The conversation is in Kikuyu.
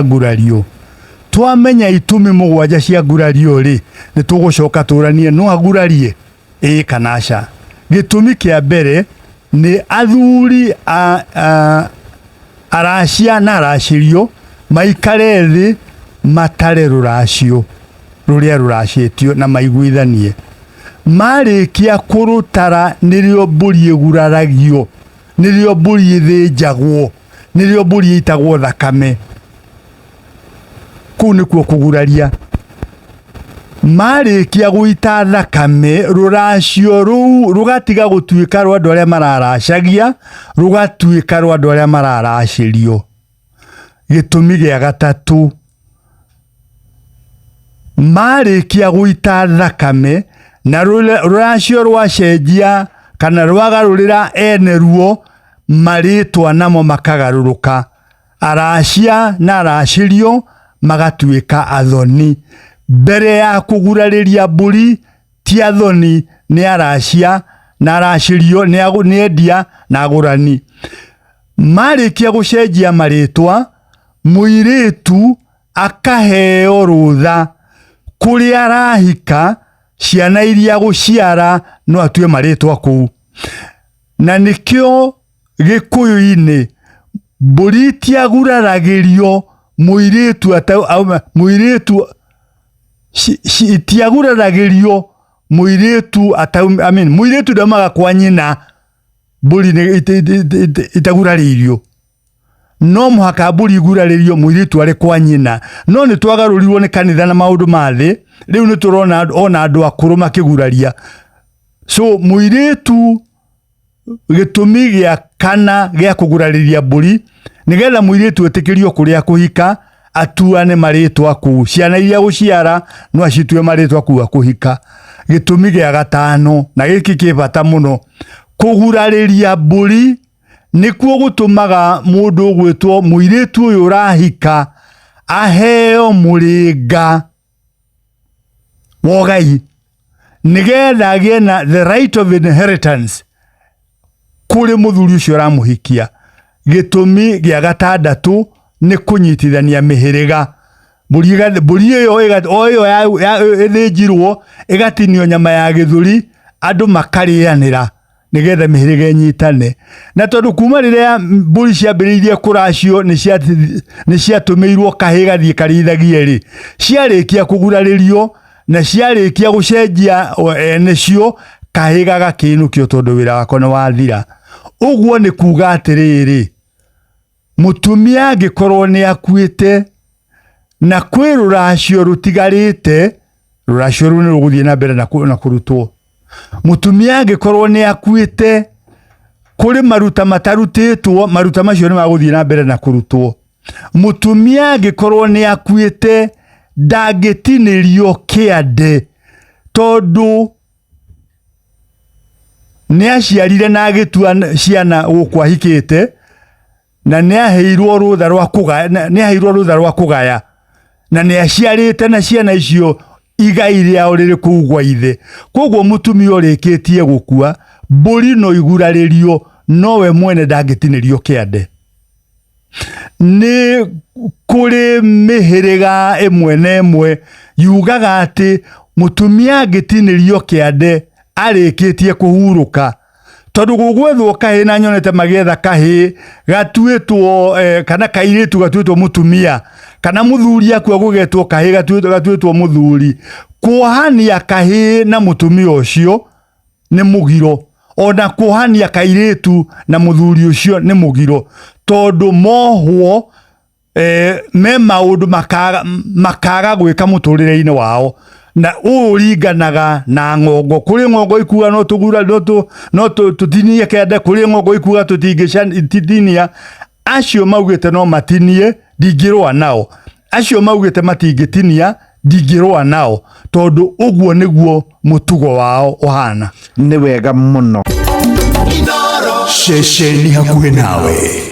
Ngurario. Twamenya itũmi mũgwanja cia ngurario rĩ, nĩ tũgũcoka tũranie no agurarie ĩĩ kana aca. Gĩtũmi kĩa mbere nĩ athuri a, a, aracia na aracĩrio maikare thĩ matare rũracio rũrĩa rũracĩtio na maiguithanie. Marĩkia kũrũtara nĩrĩo mbũri ĩguraragio, nĩrĩo mbũri ĩthĩnjagwo. Nĩrĩo mbũri ĩitagwo thakame. Kũu nĩkuo kũguraria. Marĩkia gũita thakame, rũracio rũu rũgatiga gũtuĩka rwa andũ arĩa mararacagia, rũgatuĩka rwa andũ arĩa mararacĩrio. Gĩtũmi gĩa gatatũ, marĩkia gũita thakame na rũracio rwacenjia kana rwagarũrĩra ene ruo, marĩtwa namo makagarũrũka, aracia na aracĩrio magatuĩka athoni. Mbere ya kũgurarĩria mbũri ti athoni, nĩ aracia na aracĩrio, nĩ endia na agũrani. Marĩkia gũcenjia marĩtwa, mũirĩtu akaheo rũtha kũrĩa arahika, ciana iria agũciara no atue marĩtwa kũu. Na nĩkĩo Gĩkũyũ-inĩ mbũri itiaguraragĩrio mũirĩtu mũirĩtu itiaguraragĩrio mũirĩtu I mean, mũirĩtu ndaumaga kwa nyina mbũri itagurarĩirio. No mũhaka mbũri igurarĩrio mũirĩtu arĩ kwa nyina. No nĩ twagarũrirwo nĩ kanitha na maũndũ ma thĩ, rĩu nĩ tũrona ona andũ akũrũ makĩguraria. So mũirĩtu gĩtũmi gĩa kana gĩa kũgurarĩria mbũri nĩgetha mũirĩtu etĩkĩrio kũrĩa kũhika atuane marĩtwa kũu, ciana iria gũciara no acitue marĩtwa kũu akũhika. Gĩtũmi gĩa gatano na gĩkĩ kĩ bata mũno, kũgurarĩria mbũri nĩkuo gũtũmaga mũndũ ũgwĩtwo mũirĩtu ũyũ ũrahika aheo mũrĩnga wa ũgai nĩgetha agĩe na the right of inheritance kũrĩ mũthuri ũcio ũramũhikia. Gĩtũmi gĩa gatandatũ nĩ kũnyitithania mĩhĩrĩga. Mbũri ĩyo o ĩyo ĩthĩnjirwo ĩgatinio nyama ya gĩthũri andũ makarĩanĩra nĩgetha mĩhĩrĩga ĩnyitane. Na tondũ kuma rĩrĩa mbũri ciambĩrĩirie kũracio nĩ ciatũmĩirwo kahĩĩ gathiĩ karĩithagie rĩ, ciarĩkia kũgurarĩrio na ciarĩkia gũcenjia ene cio, kahĩĩ gagakĩinũkio tondũ wĩra wako nĩ wathira. Ũguo nĩ kuga atĩrĩrĩ, mũtumia angĩkorwo nĩ akuĩte na kwĩ rũracio rũtigarĩte, rũracio rũu nĩ rũgũthiĩ na mbere na kũrutwo. Mũtumia angĩkorwo nĩ akuĩte, kũrĩ maruta matarutĩtwo, maruta macio nĩ magũthiĩ na mbere na kũrutwo. Mũtumia angĩkorwo nĩ akuĩte, ndangĩtinĩrio kĩande tondũ nĩ aciarire na agĩtua ciana gũkũ ahikĩte, na nĩ aheirwo rũtha rwa kũgaya, nĩ aheirwo rũtha rwa kũgaya, na nĩ aciarĩte na ciana icio igai rĩao rĩrĩ kũu gwa ithe. Koguo mũtumia ũrĩkĩtie gũkua, mbũri no igurarĩrio, nowe mwene ndangĩtinĩrio kĩande. Nĩ kũrĩ mĩhĩrĩga ĩmwe na ĩmwe yugaga atĩ mũtumia angĩtinĩrio kĩande arĩkĩtie kũhurũka, tondũ gũgwethwo kahĩĩ na nyonete magĩetha kahĩĩ gatuĩtwo eh, kana kairĩtu gatuĩtwo mũtumia kana mũthuri akua gũgetwo kahĩĩ gatuĩtwo, gatuĩtwo mũthuri kuohania kahĩĩ na mũtumia ũcio nĩ mũgiro ona kuohania kairĩtu na mũthuri ũcio nĩ mũgiro tondũ mohwo eh, me maũndũ makaga, makaga gwĩka mũtũrĩre-inĩ wao na ũũ ũringanaga na ng'ongo kũrĩ ng'ongo ikuga no tũgura no tũ no tũtinie kĩande kũrĩ ng'ongo ikuga tũtingĩtinia acio maugĩte no matinie ndingĩrũa nao acio maugĩte matingĩtinia ndingĩrũa nao tondũ ũguo nĩguo mũtugo wao ũhana. Nĩ wega mũno. Ceceni hakuhĩ nawe.